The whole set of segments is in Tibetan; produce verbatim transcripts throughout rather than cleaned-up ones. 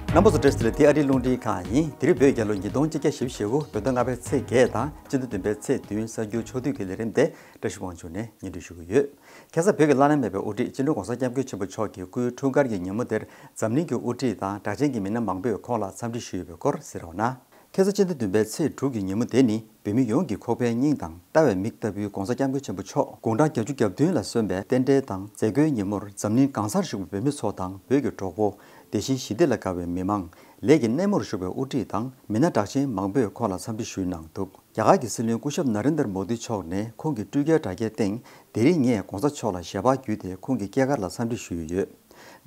རྣམ་པ་ཚོ་བཀྲ་ཤིས་བདེ་ལེགས། འདི་ཨ་རིའི་རླུང་འཕྲིན་ཁང་ཡིན། དེ་རིང་བོད་རྒྱལ་ལོ་ཉིས་སྟོང་ཆིག་བརྒྱ་ཞེ་དགུ། བོད་ཟླ་ལྔ་པའི་ཚེས་བརྒྱད་དང་སྤྱི་ཟླ་བདུན་པའི་ཚེས་བདུན། གསར་འགྱུར་ཕྱོགས་བསྡུས་ཀྱི་ལས་རིམ་དེ་བཀྲ་ཤིས་དབང་ཕྱུག་ནས་སྙན་སྒྲོན་ཞུ་གི་ཡོད། ཁ་སང་བོད་ཀྱི་བླ་ན་མེད་པའི་དབུ་ཁྲིད་སྤྱི་ནོར་༧གོང་ས་༧སྐྱབས་མགོན་ཆེན་པོ་མཆོག་གི་སྐུའི་འཁྲུངས་སྐར་གྱི་ཉིན་མོ་དེར་འཛམ་གླིང་གི་དབུ་ཁྲིད་དང་གྲགས་ཅན་གྱི་མི་སྣ་མང་པོས་ཁོང་ལ་འཚམས་འདྲི་ཞུས་ཡོད་པའི་སྐོར་གསན་རོགས་གནང་། ཁ་སང་སྤྱི་ཟླ་བདུན་པའི་ཚེས་དྲུག་གི་ཉིན་མོ་དེ་ནི་བོད་མི་ཡོངས་ཀྱི་ཁོག་པའི་སྙིང་དང་ལྟ་བའི་མིག་ལྟ་བུའི་༧གོང་ས་༧སྐྱབས་མགོན་ཆེན་པོ་མཆོག་དགུང་གྲངས་བརྒྱད་ཅུ་གྱ་བདུན་ལ་སོན་པའི་རྟེན་འབྲེལ་དང་མཛད་སྒོའི་ཉིན་མོར་འཛམ་གླིང་གང་སར་བཞུགས་པའི་བོད་མི་ཚོ་དང་བོད་ཀྱི་གྲོགས་པོ། དེ་བཞིན་ཞི་བདེ་ལ་དགའ་བའི་མི་མང་། ལས་ཀྱི་སྣེ་མོར་བཞུགས་པའི་དབུ་ཁྲིད་དང་མི་སྣ་གྲགས་ཅན་མང་པོས་ཁོང་ལ་འཚམས་འདྲི་ཞུས་གནང་འདུག་རྒྱ་གར་གྱི་སྲིད་བློན་སྐུ་ཞབས་ན་རེན་དར་མོ་དི་མཆོག་ནས་ཁོང་གི་སྤྲུལ་སྐྱེལ་དྲ་རྒྱའི་སྟེང་། དེ་རིང་ངས་༧གོང་ས་མཆོག་ལ་ཞལ་པར་བརྒྱུད་དེ་ཁོང་གི་སྐྱེས་སྐར་ལ་འཚམས་འདྲི་ཞུས་ཡོད།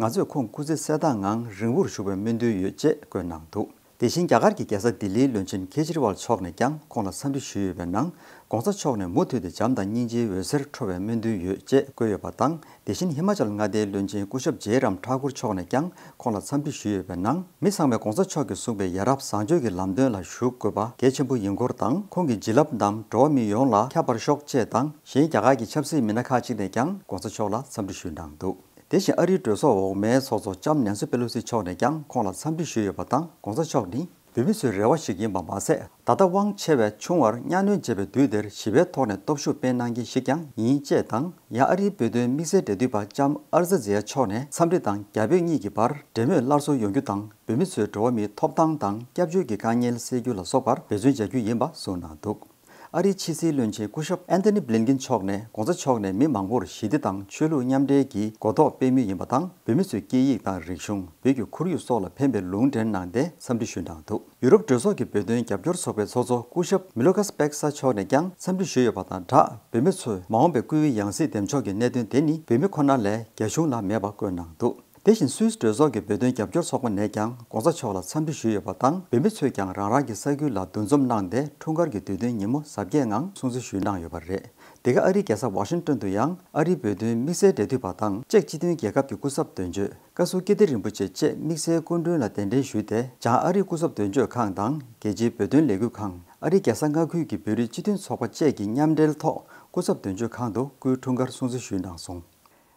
ང་ཚོས་ཁོང་སྐུ་ཚེ་གསལ་ཐང་ངང་རིང་པོར་བཞུགས་པའི་སྨོན་འདུན་ཡོད་ཅེས་བཀོད་གནང་འདུག་དེ་བཞིན་རྒྱ་གར་གྱི་རྒྱལ་ས་ལྡི་ལིའི་བློན་ཆེན་ཁེ་ཇི་རི་ཝལ་མཆོག་ནས་ཀྱང་ཁོང་ལ་འཚམས་འདྲི་ཞུས་ཡོད་པའི་ནང་། ༧གོང་ས་མཆོག་ནས་མུ་མཐུད་དེ་བྱམས་དང་སྙིང་རྗེའི་འོད་ཟེར་འཕྲོ་བའི་སྨོན་འདུན་ཡོད་ཅེས་བཀོད་ཡོད་པ་དང་། དེ་བཞིན་ཧི་མ་ཅལ་མངའ་སྡེའི་བློན་ཆེན་སྐུ་ཞབས་ཇེ་རམ་ཐཱ་ཀུར་མཆོག་ནས་ཀྱང་ཁོང་ལ་འཚམས་འདྲི་ཞུས་ཡོད་པའི་ནང་། མི་ཚང་མས་༧གོང་ས་མཆོག་གིས་གསུངས་པའི་ཡ་རབས་བཟང་སྤྱོད་ཀྱི་ལམ་སྟོན་ལ་ཞུགས་དགོས་པ་གལ་ཆེན་པོ་ཡིན་སྐོར་དང་། ཁོང་གི་བྱིན་རླབས་རྣམས་འགྲོ་བ་མི་ཡོངས་ལ་ཁྱབ་པར་ཤོག་ཅེས་དང་། གཞན་རྒྱ་གར་གྱི་ཆབ་སྲིད་མི་སྣ་ཁག་ཅིག་ནས་ཀྱང་༧གོང་ས་མཆོག་ལ་འཚམས་འདྲི་ཞུས་གནང་འདུག་དེ་བཞིན་ཨ་རིའི་གྲོས་ཚོགས་འོག་མའི་ཚོགས་གཙོ་ལྕམ་ནེན་སི་པེ་ལོ་སི་མཆོག་ནས་ཀྱང་ཁོང་ལ་འཚམས་འདྲི་ཞུས་ཡོད་པ་དང་། ༧གོང་ས་མཆོག་ནི་བོད་མི་ཚོའི་རེ་བ་ཞིག་ཡིན་པ་མ་ཟད། ད་ལྟ་དབང་ཆེ་བས་ཆུང་བར་གཉའ་གནོན་བྱེད་པའི་དུས་འདིར་ཞི་བའི་ཐོག་ནས་སྟོབས་ཤུགས་སྤེལ་གནང་མཁན་ཞིག་ཀྱང་ཡིན་ཅེས་དང་། ཡང་ཨ་རིའི་བོད་དོན་དམིགས་བསལ་འབྲེལ་མཐུད་པ་ལྕམ་ཨར་ཛ་ཛི་ཡ་མཆོག་ནས་འཚམས་འདྲི་དང་རྒྱ་བོད་གཉིས་ཀྱི་བར་འབྲེལ་མོལ་སླར་གསོ་ཡོང་རྒྱུ་དང་། བོད་མི་ཚོའི་འགྲོ་བ་མིའི་ཐོབ་ཐང་དང་སྐྱབས་བཅོལ་གྱི་དཀའ་ངལ་སེལ་རྒྱུ་ལ་སོགས་པར་འབད་བརྩོན་བྱ་རྒྱུ་ཡིན་པ་གསུངས་གནང་འདུག་ཨ་རིའི་ཕྱི་སྲིད་བློན་ཆེན་སྐུ་ཞབས་ཨན་ཐོ་ནི་བྷི་ལིན་ཀིན་མཆོག་ནས་༧གོང་ས་མཆོག་ནས་མི་མང་པོར་ཞི་བདེ་དང་ཆོས་ལུགས་མཉམ་འབྲེལ་གྱི་གོ་རྟོགས་སྤེལ་མུས་ཡིན་པ་དང་། བོད་མི་ཚོའི་སྐད་ཡིག་དང་རིག་གཞུང་། བོད་ཀྱི་ཁོར་ཡུག་སོགས་ལ་ཕན་པའི་ལུང་འདྲེན་གནང་སྟེ་འཚམས་འདྲི་ཞུས་གནང་འདུག་ཡུ་རོབ་གྲོས་ཚོགས་ཀྱི་བོད་དོན་རྒྱབ་སྐྱོར་ཚོགས་པའི་ཚོགས་གཙོ་སྐུ་ཞབས་མི་ལོ་ཀཱས་པེག་ས་མཆོག་ནས་ཀྱང་འཚམས་འདྲི་ཞུས་ཡོད་པ་དང་སྦྲགས། བོད་མི་ཚོས་མ་འོངས་པའི་སྐུའི་ཡང་སྲིད་འདེམས་འཇོག་གི་གནད་དོན་དེ་ནི་བོད་མི་ཁོ་ན་ལས་རྒྱ་གཞུང་ལ་མེད་པ་བཀོད་གནང་འདུག་དེ་བཞིན་སུད་སི་གྲོས་ཚོགས་ཀྱི་བོད་དོན་རྒྱབ་སྐྱོར་ཚོགས་པ་ནས་ཀྱང་༧གོང་ས་མཆོག་ལ་འཚམས་འདྲི་ཞུས་ཡོད་པ་དང་། བོད་མི་ཚོས་ཀྱང་རང་རང་གི་ས་ཁུལ་ལ་འདུ་འཛོམས་གནང་སྟེ་འཁྲུངས་སྐར་གྱི་དུས་སྟོན་ཉིན་མོ་གཟབ་རྒྱས་ངང་སྲུང་བརྩི་ཞུས་གནང་ཡོད་པ་རེད། དེ་ག་ཨ་རིའི་རྒྱལ་ས་ཝ་ཤིང་ཏོན་དུ་ཡང་ཨ་རིའི་བོད་དོན་དམིགས་བསལ་འབྲེལ་མཐུད་པ་དང་ཅེཀ་སྤྱི་མཐུན་རྒྱལ་ཁབ་ཀྱི་སྐུ་ཚབ་དོན་གཅོད་བཀའ་ཟུར་ཀིརྟི་རིན་པོ་ཆེ་བཅས་དམིགས་བསལ་སྐུ་མགྲོན་ལ་གདན་འདྲེན་ཞུས་ཏེ། བྱང་ཨ་རིའི་སྐུ་ཚབ་དོན་གཅོད་ཁང་དང་རྒྱལ་སྤྱིའི་བོད་དོན་ལས་འགུལ་ཁང་། ཨ་རིའི་རྒྱལ་ས་མངའ་ཁུལ་གྱི་བོད་རིགས་སྤྱི་མཐུན་ཚོགས་པ་བཅས་ཀྱི་མཉམ་འབྲེལ་ཐོག་སྐུ་ཚབ་དོན་གཅོད་ཁང་དུ་སྐུའི་འཁྲུངས་སྐར་སྲུང་བརྩི་ཞུས་གནང་སོང་།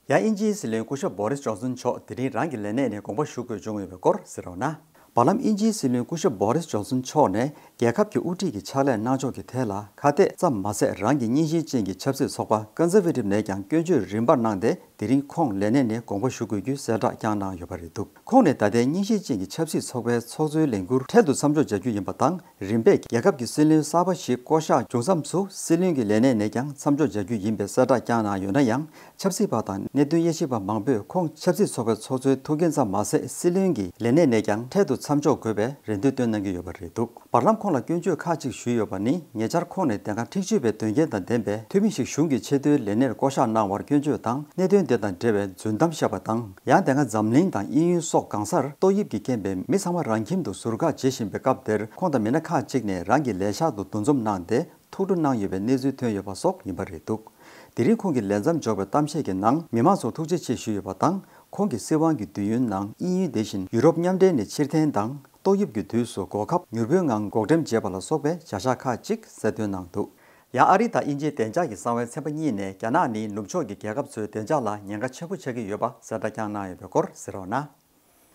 ཡང་དབྱིན་ཇིའི་སྲིད་བློན་སྐུ་ཞབས་བྷོ་རིས་ཇོན་སན་མཆོག་དེ་རིང་རང་གི་ལས་གནས་ནས་དགོངས་པ་ཞུ་དགོས་བྱུང་ཡོད་པའི་སྐོར་གསན་རོགས་གནང་། བར་ལམ་དབྱིན་ཇིའི་སྲིད་བློན་སྐུ་ཞབས་བྷོ་རིས་ཇོན་སན་མཆོག་ནས་རྒྱལ་ཁབ་ཀྱི་དབུ་ཁྲིད་ཀྱི་ཕྱག་ལས་གནང་ཕྱོགས་ཀྱི་ཐད་ལ་ཁ་གཏད་ཙམ་མ་ཟད། རང་གི་རྙིང་ཞེན་ཅན་གྱི་ཆབ་སྲིད་ཚོགས་པ་ཀོན་ཛར་ཝེ་ཊིབ་ནས་ཀྱང་སྐྱོན་བརྗོད་རིམ་པར་གནང་སྟེ། དེ་རིང་ཁོང་ལས་གནས་ནས་དགོངས་པ་ཞུ་དགོས་རྒྱུའི་གསལ་བསྒྲགས་ཀྱང་གནང་ཡོད་པ་རེད་འདུག་ཁོང་ནས་ད་ལྟའི་རྙིང་ཞེན་ཅན་གྱི་ཆབ་སྲིད་ཚོགས་པའི་ཚོགས་གཙོའི་ལས་འཁུར་འཕྲལ་དུ་མཚམས་འཇོག་བྱ་རྒྱུ་ཡིན་པ་དང་། རིམ་པས་རྒྱལ་ཁབ་ཀྱི་སྲིད་བློན་གསར་པ་ཞིག་བསྐོ་གཞག་བྱུང་མཚམས་སུ་སྲིད་བློན་གྱི་ལས་གནས་ནས་ཀྱང་མཚམས་འཇོག་བྱ་རྒྱུ་ཡིན་པའི་གསལ་བསྒྲགས་ཀྱང་གནང་ཡོད་ན་ཡང་། ཆབ་སྲིད་པ་དང་གནད་དོན་དབྱེ་ཞིབ་པ་མང་པོས་ཁོང་ཆབ་སྲིད་ཚོགས་པའི་ཚོགས་གཙོའི་ཐུགས་འགན་ཙམ་མ་ཟད། སྲིད་བློན་གྱི་ལས་གནས་ནས་ཀྱང་འཕྲལ་དུ་མཚམས་འཇོག་དགོས་པའི་རེ་འདུན་བཏོན་གནང་གི་ཡོད་པ་རེད་འདུག་བར་ལམ་ཁོང་ལ་སྐྱོན་བརྗོད་ཁག་ཅིག་ཞུས་ཡོད་པ་ནི། ཉེ་ཆར་ཁོང་ནས་དེ་སྔ་འཁྲུག་ཆོད་པའི་དོན་རྐྱེན་དང་ལྡན་པའི་འཐུས་མི་ཞིག་གཞུང་གི་ཆེས་མཐོའི་ལས་སྣེར་བསྐོ་གཞག་གནང་བར་སྐྱོན་བརྗོད་དང་། གནད་དོན་དེ་དང་འབྲེལ་བའི་རྫུན་གཏམ་བཤད་པ་དང་། ཡང་དེ་སྔ་འཛམ་གླིང་དང་དབྱིན་ཡུལ་སོགས་གང་སར་ཏོག་དབྱིབས་ཀྱི་རྐྱེན་པས་མི་ཚང་མ་རང་ཁྱིམ་དུ་ཟུར་བཀག་བྱེད་བཞིན་པའི་སྐབས་དེར། ཁོང་དང་མི་སྣ་ཁག་ཅིག་ནས་རང་གི་ལས་ཤག་ཏུ་འདུ་འཛོམས་གནང་སྟེ། ཐུགས་སྤྲོ་གནང་ཡོད་པའི་གནས་ཚུལ་ཐོན་ཡོད་པ་སོགས་ཡིན་པ་རེད་འདུག་དེ་རིང་ཁོང་གི་ལས་མཚམས་འཇོག་པའི་གཏམ་བཤད་ཀྱི་ནང་། མི་མང་ཚོར་ཐུགས་རྗེ་ཆེ་ཞུས་ཡོད་པ་དང་། ཁོང་གི་སྲིད་དབང་གི་དུས་ཡུན་ནང་དབྱིན་ཡུལ་དེ་བཞིན་ཡུ་རོབ་མཉམ་འབྲེལ་ནས་ཕྱིར་འཐེན་དང་། ཏོག་དབྱིབས་ཀྱི་དུས་སུ་འགོག་ཁབ་མྱུར་པོའི་ངང་འགོག་འགྲེམས་བྱས་པ་ལ་སོགས་པའི་བྱ་གཞག་ཁག་ཅིག་གསལ་སྟོན་གནང་འདུག་ཡང་ཨ་རི་དང་དབྱིན་ཇིའི་བདེ་འཇགས་ཀྱི་གསང་བའི་ཚན་པ་གཉིས་ནས། རྒྱ་ནག་ནི་ནུབ་ཕྱོགས་ཀྱི་རྒྱལ་ཁབ་ཚོའི་བདེ་འཇགས་ལ་ཉེན་ཁ་ཆེན་པོ་ཆགས་ཀྱི་ཡོད་པ་གསལ་བསྒྲགས་ཀྱང་གནང་ཡོད་པའི་སྐོར་གསན་རོགས་གནང་།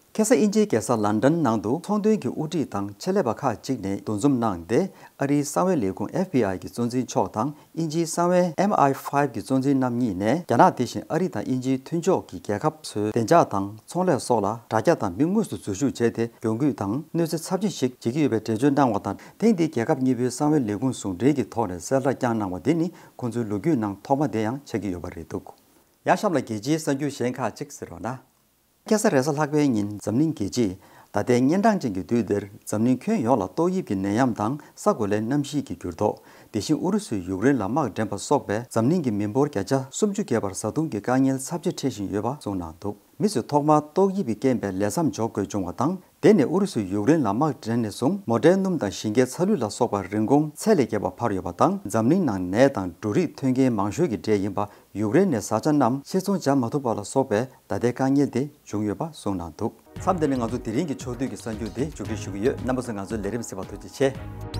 ཁ་སང་དབྱིན་ཇིའི་རྒྱལ་ས་ལན་ཌན་ནང་དུ་ཚོང་དོན་གྱི་དབུ་ཁྲིད་དང་ཆེད་ལས་པ་ཁག་ཅིག་ནས་འདུ་འཛོམས་གནང་སྟེ། ཨ་རིའི་གསང་བའི་ལས་ཁུངས་ཨེཕ་བི་ཨའི་གི་གཙོ་འཛིན་མཆོག་དང་། དབྱིན་ཇིའི་གསང་བའི་ཨེམ་ཨའི་ཕའིབ་གི་གཙོ་འཛིན་རྣམ་གཉིས་ནས། རྒྱ་ནག་དེ་བཞིན་ཨ་རི་དང་དབྱིན་ཇིའི་མཐུན་ཕྱོགས་ཀྱི་རྒྱལ་ཁབ་ཚོའི་བདེ་འཇགས་དང་ཚོང་ལས་སོགས་ལ་དྲ་རྒྱ་དང་མི་དངོས་སུ་འཛུལ་ཞུགས་བྱས་ཏེ། གྱོང་གུད་དང་གནོད་འཚེ་ཚབས་ཆེན་ཞིག་བྱེད་ཀྱི་ཡོད་པའི་འགྲེལ་བརྗོད་གནང་བ་དང་། ཐེངས་འདིའི་རྒྱལ་ཁབ་གཉིས་པོའི་གསང་བའི་ལས་ཁུངས་ཟུང་འབྲེལ་གྱི་ཐོག་ནས་གསལ་བསྒྲགས་ཀྱང་གནང་བ་འདི་ནི་ཁོང་ཚོའི་ལོ་རྒྱུས་ནང་ཐོག་མ་དེ་ཡང་ཆགས་ཀྱི་ཡོད་པ་རེད་འདུག་ཡང་གཤམ་ལ་རྒྱལ་སྤྱིའི་གསར་འགྱུར་གཞན་ཁག་ཅིག་གསན་རོགས་གནང་། ཁ་སང་རེས་གཟའ་ལྷག་པའི་ཉིན་འཛམ་གླིང་རྒྱལ་སྤྱིས། ད་ལྟའི་གཉན་འཕྲང་ཅན་གྱི་དུས་འདིར་འཛམ་གླིང་ཁྱོན་ཡོངས་ལ་ཏོག་དབྱིབས་ཀྱི་ནད་ཡམས་དང་ས་གོ་ལའི་གནམ་གཤིས་ཀྱི་འགྱུར་ལྡོག་དེ་བཞིན་ཨུ་རུ་སུས་ཡུཀ་རེན་ལ་དམག་འདྲེན་པ་སོགས་པས་འཛམ་གླིང་གི་མི་འབོར་བརྒྱ་ཆ་སུམ་ཅུ་བརྒལ་བར་བཟའ་བཏུང་གི་དཀའ་ངལ་ཚབས་ཆེ་འཕྲད་བཞིན་ཡོད་པ་གསུངས་གནང་འདུག་མི་ཚོས་ཐོག་མར་ཏོག་དབྱིབས་ཀྱི་རྐྱེན་པས་ལས་མཚམས་འཇོག་དགོས་བྱུང་བ་དང་། དེ་ནས་ཨུ་རུ་སུས་ཡུཀ་རེན་ལ་དམག་འདྲེན་ནས་བཟུང་མོ་ཊའི་སྣུམ་དང་ཞིང་ཁའི་ཚ་ལུད་ལ་སོགས་པ་རིན་གོང་ཚད་ལས་བརྒལ་བ་འཕར་ཡོད་པ་དང་། འཛམ་གླིང་ནང་ནས་དང་འབྲུ་རིགས་ཐོན་མཁན་མང་ཤོས་ཀྱི་གྲས་ཡིན་པ་ཡུཀ་རེན་ནས་བཟའ་བཅའ་རྣམས་ཕྱིར་ཚོང་བྱ་མ་ཐུབ་པ་ལ་སོགས་པའི་ད་ལྟའི་དཀའ་ངལ་དེ་བྱུང་ཡོད་པ་གསུངས་གནང་འདུག་མཚམས་འདི་ནས་ང་ཚོ་དེ་རིང་གི་ཕྱོགས་བསྡུས་ཀྱི་གསར་འགྱུར་དེ་མཇུག་སྒྲིལ་ཞུ་གི་ཡོད། རྣམ་པ་ཚོས་ང་ཚོའི་ལས་རིམ་གཟིགས་པར་ཐུགས་རྗེ་ཆེ།